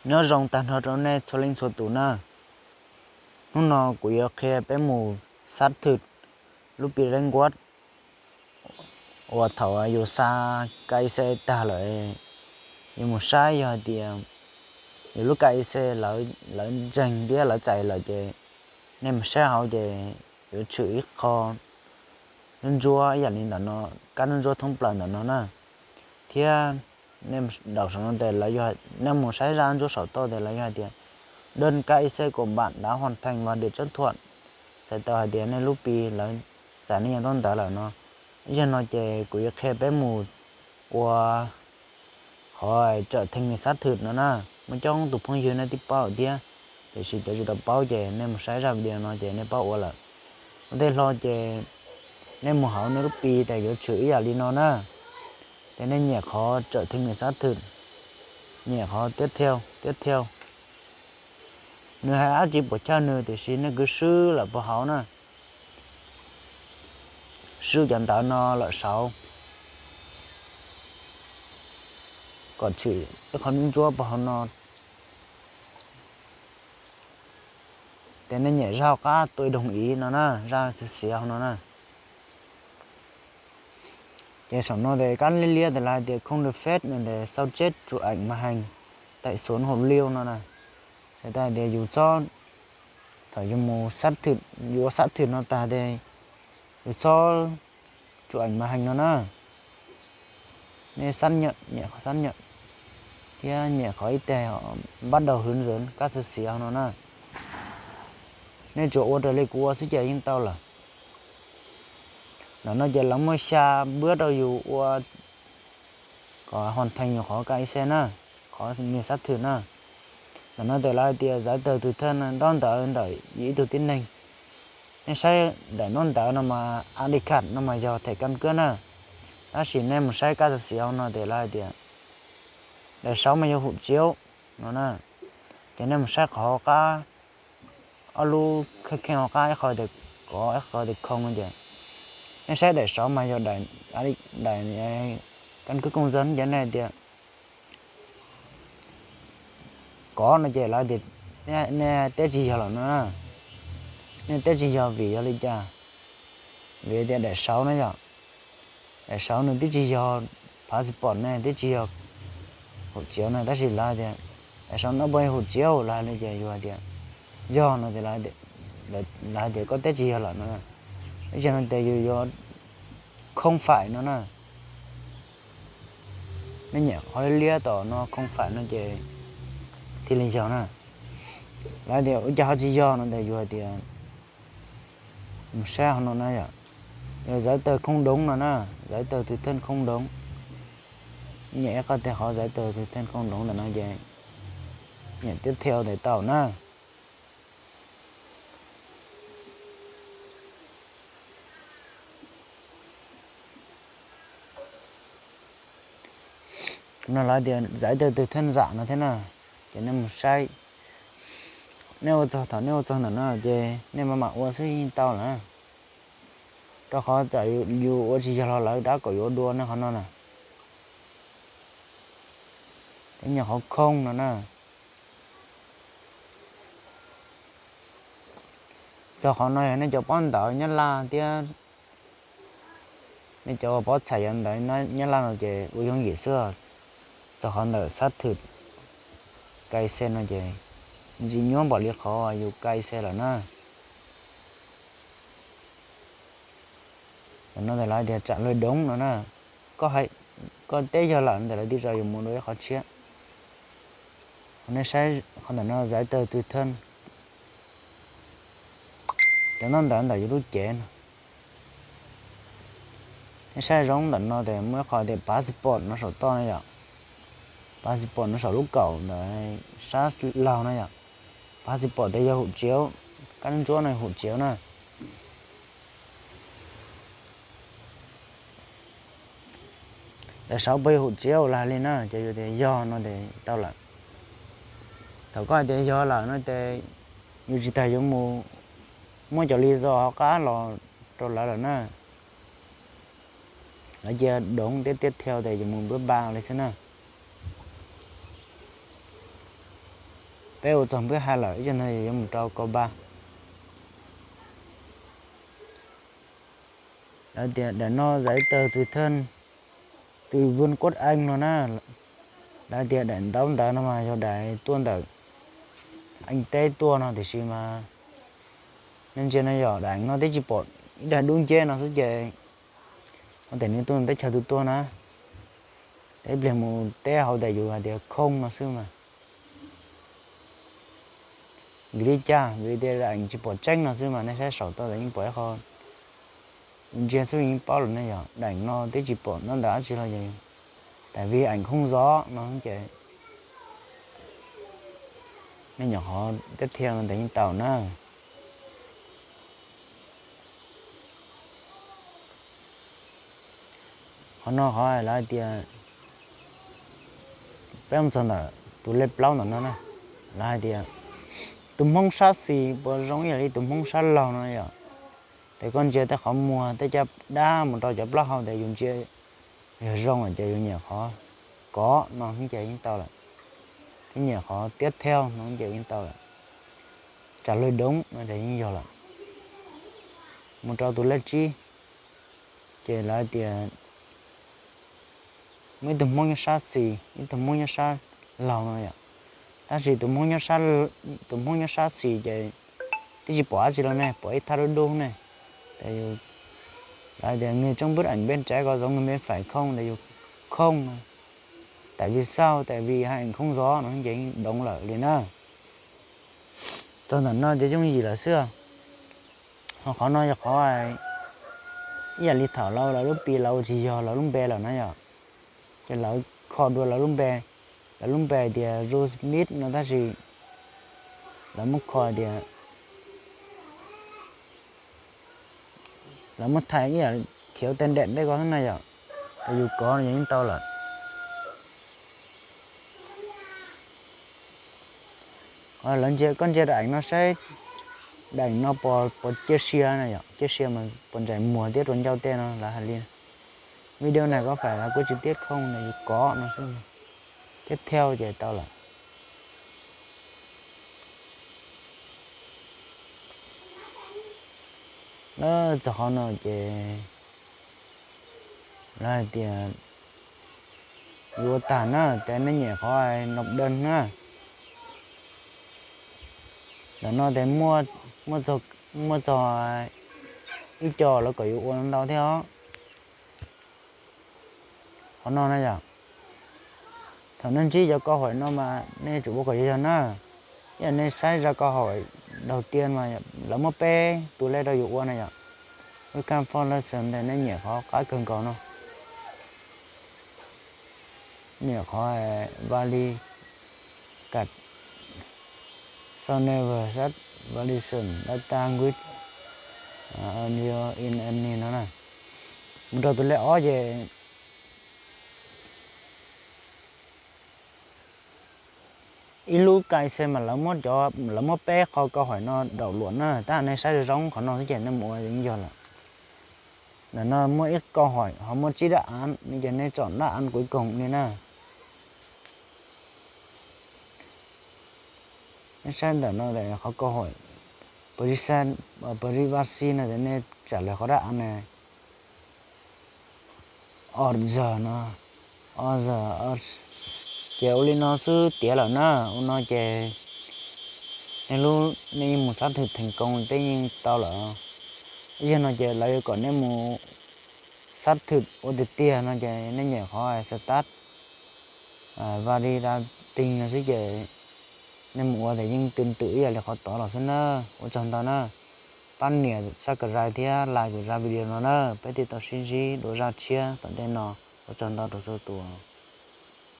Nyob zoo tag nrho rau nej txhua leej txhua tus na. Hnub no kuv yuav qhia peb mus xab thwm lub pi reeb nkuab uas thaum yus xa ka i c tag lawm, yus mus saib yog hais tias yus lub ka i c lawv ntseeg thiab lawv txais lawm ces nej mus saib hauv ces yuav tshwm ib qho ntsuab ntsuab ib yam li ntawm no, kab ntsuab ntsuab thoob plaws ntawm no na. Thiab nej daus saum no tes lawv, nej mus saib zaj ntsuab saum toj tes lawv yog hais tias đơn ka i c của bạn đã hoàn thành và được chấp thuận, txhais tau hais tias nej lub pi lawv txais nej yam ntaub ntawv lawm no. Ib zaug no ces kuv yuav qhia peb mus ua qhov trở thành người xác thực no na. Muaj coob tus phooj ywg nej twb paub lawm thiab, tiam sis cov tsis tau paub ces nej mus saib zaj video no ces nej paub ua lawm. Ua ntej hlo ces nej mus hauv nej lub pi tes yuav tshwm ib yam li no na. Ces nej nyem qhov trở thành người xác thực, nyem qhov tiếp theo, tiếp theo. Nws hais dab tsi puas chawj nws tiam sis nej kwv swb lawm puag hauv na. Swb cov ntawv no lawm saud kom tshwm ib qho ntsuab ntsuab puag hauv no. Ces nej nyem zaj hauv qab tôi đồng ý no na, zaj xiav xiav hauv no na. Ces saum no tes kab liab liab tes lawv hais tias không được phép no tes sao chép chụp ảnh màn hình tại sổ hộ khẩu no na. Txhais tau hais tias yus txhob, thaum yus mus xab thwm, yus ua xab thwm no tag tes yus txhob chụp ảnh màn hình no na. Nej xác nhận, nyem qhov xác nhận thiab nyem qhov ib teg bắt đầu hướng dẫn kab xiav xiav hauv no na. Nej tsuas ua raws li kuv ua xwb ces yeej tau lawm. Ntawm no ces lawv muaj xya npawb rau yus ua kom hoàn thành yus qhov ka i c na, qhov người xác thực na. Ntawm no tes lawv hais tias giấy tờ tùy thân, ntaub ntawv ntawm yus ib tug tib neeg. Nej saib daim ntaub ntawv no mas ID card no mas yog thẻ căn cước na, tab sis nej mus saib kab xiav xiav hauv no tes lawv hais tias daim saud mas yog hộ chiếu no na. Ces nej mus saib qhov hauv qab, ob lub kheej kheej hauv qab, ib qho tias có, ib qho tias không no ces nej saib daim saud mas yog daim, daim căn cước công dân ces nej hais tias có no ces lawv tias nej teb tsis yog lawm no na. Nej teb tsis yog vim yog li cas? Vim tias daim saud na yom, daim saud nws twb tsis yog passport ne, twb tsis yog hộ chiếu na, tab sis lawv tias daim saud no puas yog hộ chiếu, lawv hais li ces yus hais tias yog no ces lawv hais tias koj teb tsis yog lawm no. Ib zaug no ces yus yuav không phải no na. Nej nyem qhov liab tom no không phải no ces thiaj li yog na. Lawv tias ua cas ho tsis yog no tes yus hais tias mus saib hauv no na yom, yog giấy tờ không đúng no na, giấy tờ tùy thân không đúng. Nyem ib qho tias qhov giấy tờ tùy thân không đúng ntawm no ces nyem tiếp theo tes tau na. No lawv tias giấy tờ tùy thân giả no thiab na. Ces nej mus saib, nej ua txog, thaum nej ua txog ntawm no ces nej maj mam ua xwb yeej tau lawm. Rau qhov txawm yus ua tsis yog los lawv rov kom yus ua dua nej qhov no na. Ces nyem qhov không no na. Txog qhov no yog nej cov paub ntawv Nyab Laj thiab nej cov uas paub txhais cov ntawv Nyab Laj no ces ua yooj yim xwb. Txog qhov ntawm xác thực ka i c no ces ntxim nyuaj npaum li qhov yus ka i c lawm na. Ntawm no tes lawv tias trả lời đúng no na. Koj teb yog lawm no tes lawv tig zog yus mus dua ib qhov tshiab. Nej saib qhov ntawm no giấy tờ tùy thân, cov ntaub ntawv ntawm yus lub cev no. Nej saib zoo ntawm no tes muaj ib qho tias passport no saum toj na yom. Passport no saum lub kaum ntawm sab laug na yom. Passport tes yog hộ chiếu, kab ntsuab no yog hộ chiếu na. Daim saud puas yog hộ chiếu los hais li na, ces yus tias yog no ces tau lawm. Thaum koj hais tias yog lawm no ces yus tsis tas yuav mus muab cov lý do hauv qab los rau lawv lawm na. Lawv cia đúng tiếp, tiếp theo ces yus mus npab npa li xwb na. Peb ua txog npwb hais lawm, ib tsam no yuav mus rau koj npaj. Lawv tias daim no giấy tờ tùy thân từ Vương quốc Anh no na. Lawv tias daim ntaub ntawv no mas yog daim tuaj ntawm Anh teb tuaj no tiam sis mas nej ntsia no yog daim no twb tsis pom ib daim dub nceb no xwb ces ua tes nws tuaj teb chaws twg tuaj na. Ib pliag mus teb hauv tes yus hais tias không no xwb mas nkim li cas vim tias daim tsis pom tseeb no xwb mas nej saib saum tau ntawd yeej pom ib qho. Yus ntsia xwb yeej paub lawm ne, yog daim no twb tsis pom ntaub ntawv dab tsi los ces tại vì ảnh không rõ no ces nej nyuam qhuav tiếp theo no ntawd yeej tau na. Qhov no qhov lawv hais tias peb mus txog ntawm tus lej plaub ntawm no na, lawv hais tias tus Hmoob sab xis puas zoo ib yam li tus Hmoob sab laug no yom. Ces koj ntsia tej qhov muag tej caj dab mus rau cov plaub hau tes yus ntsia yog zoo lawm ces yus nyem qhov kov no ces yeej tau lawm, thiab nyem qhov tiếp theo no ces yeej tau lawm, trả lời đúng no ces yeej yog lawm. Mus rau tus lej tsib, ces lawv tias muaj ib tug Hmoob nyob sab xis, ib tug Hmoob nyob sab laug no yom. Tab sis tus Hmoob nyob sab xis ces twb tsis pom dab tsi los ne, pom ib thaj dub dub ne. Lawv tias người trong bức ảnh bên trái có giống người bên phải không, tes yus không no. Tại vì sao, tại vì hai ảnh không rõ no ces yeej đúng lawm li na. Txog ntawm no ces yooj yim lawm xwb. Ho qhov no yog qhov ib yam li thaum lawv lub pi lawv ua tsis yog lawv lub npe lawm na yom. Ces lawv kho dua lawv lub npe, lawv lub npe tias Joe Smith no tab sis lawv muab kho tias lawv muab thaij ib yam khiav tej nrem tej ko xwb na yom. Ces yus kov no yeej tau lawm. Lawv ntsia, koj ntsia daim no saib, daim no puas cia siab na yom, cia siab mas puas ntsais muag thiab rau ncauj tej no lawv hais li. Video này có phải là của chi tiết không no yus kov no xwb, tiếp theo ces tau lawm. Lawv txog qhov no ces lawv hais tias yuav ua tag na, ces nej nyem qhov nộp đơn na. Ntawm no ces muaj txog ib co lawv kom yus ua ntau thiab os. Qhov no na yom, thaum nej ntsib cov câu hỏi no mas nej tsum ua kom yog yog na. Ib yam nej saib ra câu hỏi đầu tiên mas lawv muab peb tus lej rau yus ua na yom. Welcome for lesson ntawd nej nyem qhov qab kawg nkaus no. Nyem qhov vali kat so never sat validation data with audio in any no na. Mus rau tus lej ob ces ib lub kai se mas lawv muab cov, lawv muab peb qho câu hỏi no đảo luận na, tab nej saib zoo zoo qhov no xwb ces nej mus ua yeej yog lawm. Ntawm no muaj ib câu hỏi ho muaj tsib đáp án no ces nej chọn đáp án cuối cùng li na. Nej saib ntawm no qhov câu hỏi privacy, privacy no ces nej trả lời qhov đáp án này. Order no, order, ces ua li no xwb tiav lawm na. Ua no ces nej lub, nej yeej mus xác thực thành công tej yeej tau lawm. Ib yam no ces lawv yuav kom nej mus xác thực ua tiag tiag no ces nej nyem qhov start validation no xwb ces nej mus ua ces yeej tương tự ib yam li qhov tod los xwb na. Ua tsaug ntau na. Pab nias subscribe thiab like kuv zaj video no na, peb thiaj tau sib ntsib dua zaj tshiab tom ntej no. Ua tsaug ntau rau txhua tus.